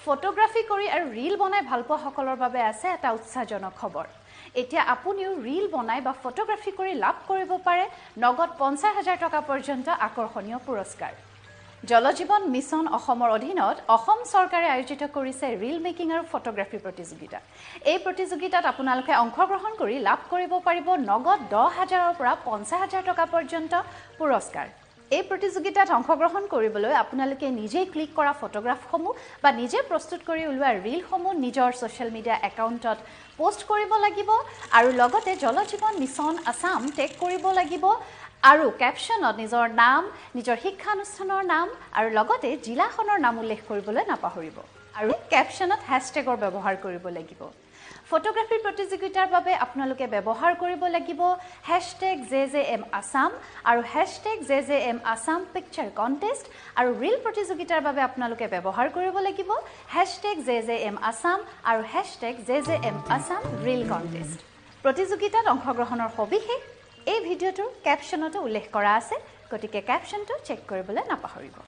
Photography কৰি আৰু reel বনাই ভাল পোৱাসকলৰ বাবে আছে এটা উৎসাহজনক খবৰ। এতিয়া আপুনিও ৰীল বনাই বা ফটোগ্ৰাফী কৰি লাভ কৰিব পাৰে নগদ 50,000 টকা পৰ্যন্ত আকৰ্ষণীয় পুৰস্কাৰ। জলজীৱন মিছন অসমৰ অধীনত অসম চৰকাৰে আয়োজিত কৰিছে ৰীল মেকিং আৰু ফটোগ্ৰাফী প্ৰতিযোগিতা। এই প্ৰতিযোগিতাত আপোনালোকে অংশগ্ৰহণ কৰি লাভ কৰিব পাৰিব নগদ 10,000ৰ পৰা 50,000 টকা পৰ্যন্ত পুৰস্কাৰ। এই প্ৰতিযোগিতাত অংশগ্ৰহণ কৰিবলৈ আপোনালোকে নিজেই ক্লিক কৰা ফটোগ্ৰাফসমূহ বা নিজে প্ৰস্তুত কৰি উলিওৱা ৰীলসমূহ নিজৰ ছ'চিয়েল মিডিয়া একাউণ্টত পোষ্ট কৰিব লাগিব আৰু লগতে জলজীৱন মিছন আছাম টেগ কৰিব লাগিব আৰু কেপশ্যনত নিজৰ নাম, নিজৰ শিক্ষানুষ্ঠানৰ নাম আৰু লগতে জিলাখনৰ নাম উল্লেখ কৰিবলৈ নাপাহৰিব আৰু কেপশ্যনত হেছটেগৰ ব্যৱহাৰ কৰিব লাগিব। ফটোগ্ৰাফী প্ৰতিযোগিতাৰ বাবে আপোনালোকে ব্যৱহাৰ কৰিব লাগিব হেছটেগ JJM Assam আৰু hashtag JJM Assam picture contest আৰু ৰীল প্ৰতিযোগিতাৰ বাবে আপোনালোকে ব্যৱহাৰ কৰিব লাগিব হেছটেগ JJM Assam আৰু hashtag JJM Assam reel contest. প্ৰতিযোগিতাত অংশগ্ৰহণৰ সবিশেষ এই ভিডিঅ'টোৰ কেপশ্যনতো উল্লেখ কৰা আছে, গতিকে কেপশ্যনটো চেক কৰিবলৈ নাপাহৰিব।